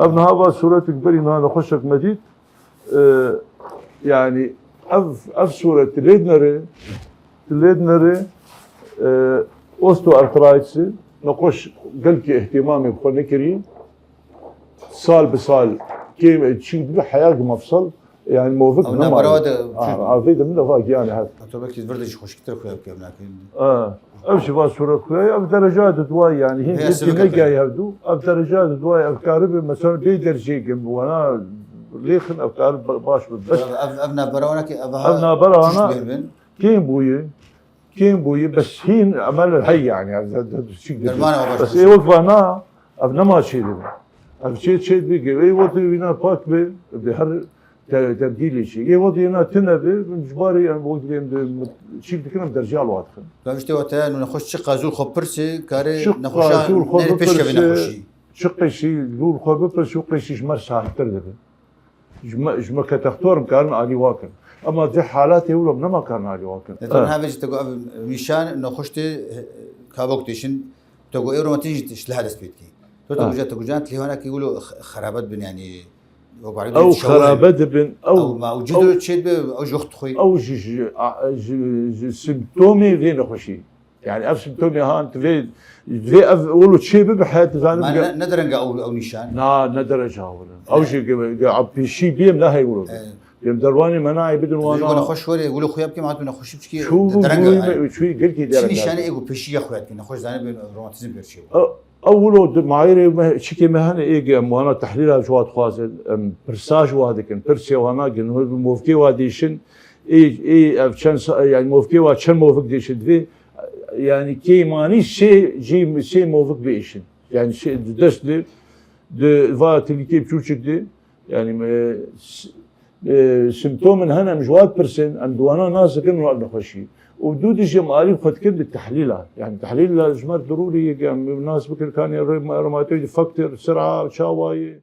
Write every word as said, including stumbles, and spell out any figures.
Ev niha va sûretik berî niha nexweşek me dît. E, yanî ev, ev sûret lê dinere, lê dinere, e, osteoarthritis, nexweş gelkî ihtimamê bi xwe nekiriye. Sal bi sal kêm çî dibe, heya mefsal, yanî movik Ew nema. Navbera de Ha, çi? Avê de min de va giyanê hev. Hatta belkî vir de jî xweşiktir xuya bike, em nakin. Ha, ev jî va sûret xuya, ev dereca de duayê, yanî hîn Vê gelkî sivik negayê hevdu, ev dereca de duayê, ev karibe, mesela bê dercê gim, wana lêxin, ev kar ba-, baş bi. Bes Ev, ev, ev navbera wana ki, ev ha Ev navbera wana tişt bêr bin. Kêm bûye, kêm bûye, bes hîn emel hey, yanî, ev de, de, çîk de. Derman ew baş Bes bû. Ê wek vana, ev nema çê dibe. Ev çê, çê dibe, ê wek wîna pak be, bi her te-, tebdîlê çê. Ê wek yena tine be, ji barê em wek dibêm de çîk dikin, em derciya li wa dixin. Gaviştê we te nexweş çi qazûr xwe pirsê, karê Çi nexweşa qazûr xwe nerê pêş kevê bipirsê, nexweşî. Çi qeşî lûr xwe bipirse û qeşî ji me saettir dibe. Ji me, ji me ke textor em karin alî wa kin. Ema di halatê wilo em nema karin alî wa kin. Lê tu Eh. niha vê jî te got ev nîşan nexweş tê, kabok têşin, te got ê romatî jî ji liha dest pê dikî. Tu te Eh. guca, te gucan lîhwana ki wilo x-, xerabet bin, yanî, wek barî Ew dibin, şewir in. Xerabe dibin, ew, Ew ma, ew cî ew, de çê dibe, ew ji wextî xwe. Ew ji, ji, a, ji, ji simptomê vê nexweşî. Yani ev simptomê han, divê, divê ev wilo çê bibe, heyet dizanim Ma ge- ne, ne dereng e ew, ew nîşan? Na, ne derece hawir in. Ew Evet. jî ge, ge, a pêşî bêm nahê wilo. Evet. Dem derwanê me nayê bidin Divê wana. Wilo xweş were, wilo xuya bikêm, hatû nexweşî biçkî Çû dereng e, bû yani. Çû gelkî Çi dereng e. Nîşanê ê ku pêşî ya xuya dikî, nexweş zanî bin romatizm pêr çê bû. Ew, ew wilo di mayirê me, çikê me hene ê ge em wana tehlîla ji wa dixwazin, em pirsa ji wa dikin, pirsê wana gin, movkê wa dêşin, ê, ê ev çend sa-, yani movkê wa çend movik dêşin divê, yani kêmanî sê, cî sê movik bêşin. Yani sê, di dest di, di va tilîkê piçûçik di, yani me, s-, e, simptomin hene em ji wa dipirsin, em di wana nas dikin û ev nexweşî. Û dû dijî em alî xwe dikin di tehlîla. Yani tehlîla ji me re dirûrî ye, em nas bikin kanê re-, reumatoid factor, sira, çawa ye.